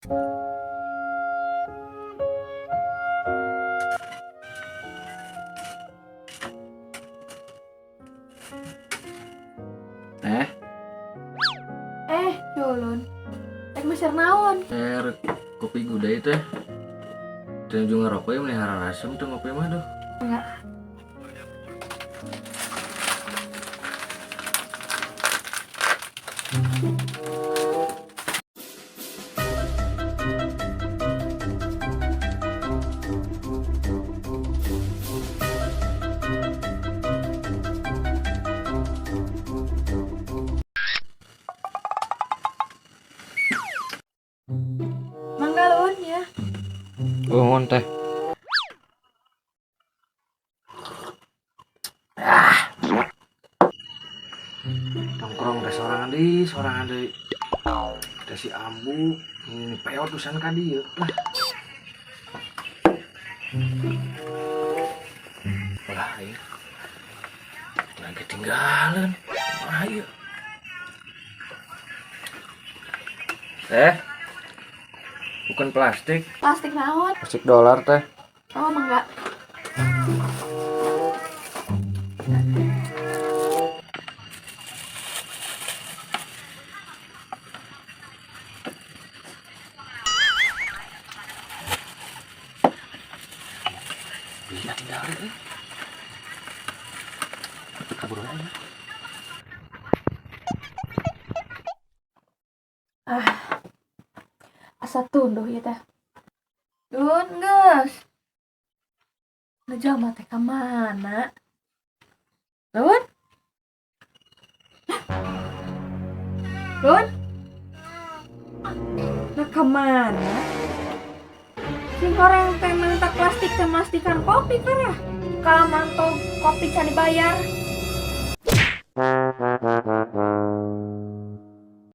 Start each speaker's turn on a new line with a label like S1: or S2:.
S1: Teh,
S2: Eh, culun. Rek meser naon?
S1: Teh kopi gudai teh. Teh juga ngerokok ya melihara rasem tuh ngopi mah tuh.
S2: Enggak. Mangga lun ya.
S1: Oh, mohon teh. Ah. Nongkrong teh sorangan deui, sorangan deui. Teh si Ambu, ini peot pisan ka dieu. Lah. Lah, ieu. Lagi ketinggalan. Mana ieu? Teh. Bukan plastik,
S2: Plastik naon?
S1: plastik dolar teh.
S2: Oh, mangga.
S1: Bila tinggalin eh. Kabur aja.
S2: Ah. Asa tunduh ieu teh. Dun, geus. Nu jalma teh ka mana? Lun? Lun? Nah, ka mana? Sing horeng teh minta plastik teh plastikan kopi kan ya? Kalau mantau kopi can dibayar.